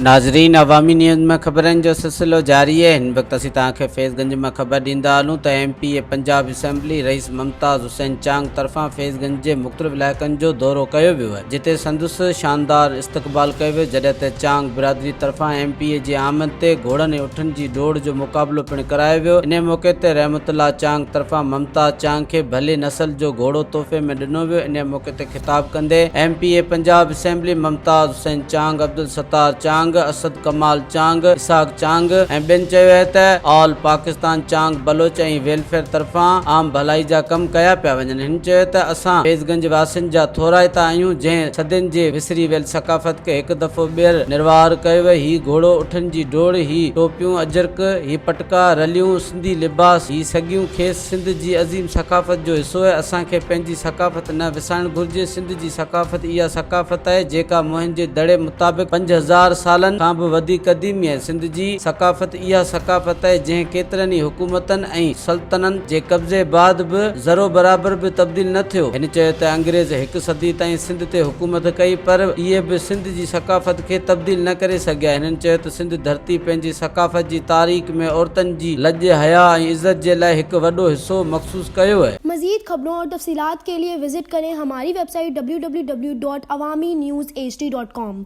ناظرين عوامي نيوز ۾ خبرن جو سلسلو جاري آهي هن وقت اسين توهان کي فيض گنج مان خبر ڏيندا هلون ته M P A Punjab assembly Rais Mumtaz Hussain Chang طرفان فيض گنج جي مختلف علائقن جو دورو ڪيو ويو آهي جتي سندس شاندار استقبال ڪيو ويو جڏهن ته چانگ برادري طرفان ايم پي اي جي آمد تي گهوڙن ۽ اٺن جي ڊوڙ جو مقابلو پڻ ڪرايو ويو انهي موقعي تي رحمت الله چانگ طرفان ممتاز چانگ کي ڀلي نسل جو گهوڙو تحفي ۾ ڏنو ويو انهي موقعي تي خطاب ڪندي M P A Punjab assembly Mumtaz Hussain Chang, Abdul Sattar Chang, Asad Kamal Chang, Ishaq Chang ۽ ٻين چيو آهي ته آل پاڪستان چانگ بلوچ ۽ ويلفيئر طرفان عام ڀلائي جا ڪم ڪيا پيا وڃن هن چيو ته اسان فيض گنج واسين جا ٿورائتا آهيون جنهن صدين جي وسري ويل ثقافت کي هڪ دفعو ٻيهر نروار ڪيو هي گهوڙو اٺن جي ڊوڙ هي ٽوپيون اجرڪ هي پٽڪا رليون سنڌي لباس هي سڳيون کيس سنڌ جي عظيم ثقافت جو حصو آهي، اسان کي پنهنجي ثقافت نه وسارڻ گهرجي، سنڌ جي ثقافت اها ثقافت آهي جيڪا موهن جي دڙي مطابق 5000 سالن کان به وڌيڪ قديمي آهي، سنڌ جي ثقافت اها ثقافت آهي جنهن ڪيترن ئي حڪومتن ۽ سلطنن جي قبضي بعد به ذرو برابر به تبديل نه ٿيو، هن چيو ته انگريز هڪ صدي تائين سنڌ تي حڪومت ڪئي پر اهي به سنڌ جي ثقافت کي تبديل نه ڪري سگهيا، هنن چيو ته سنڌ ڌرتي پنهنجي ثقافت جي تاريخ ۾ عورتن جي لڄ، حياء ۽ عزت جي لاء هڪ وڏو حصو مخصوص ڪيو اهي. مزيد خبرون اور تفصيلات کے لئے وزٽ ڪرين ھماري website W W W dot Awami news H D dot com.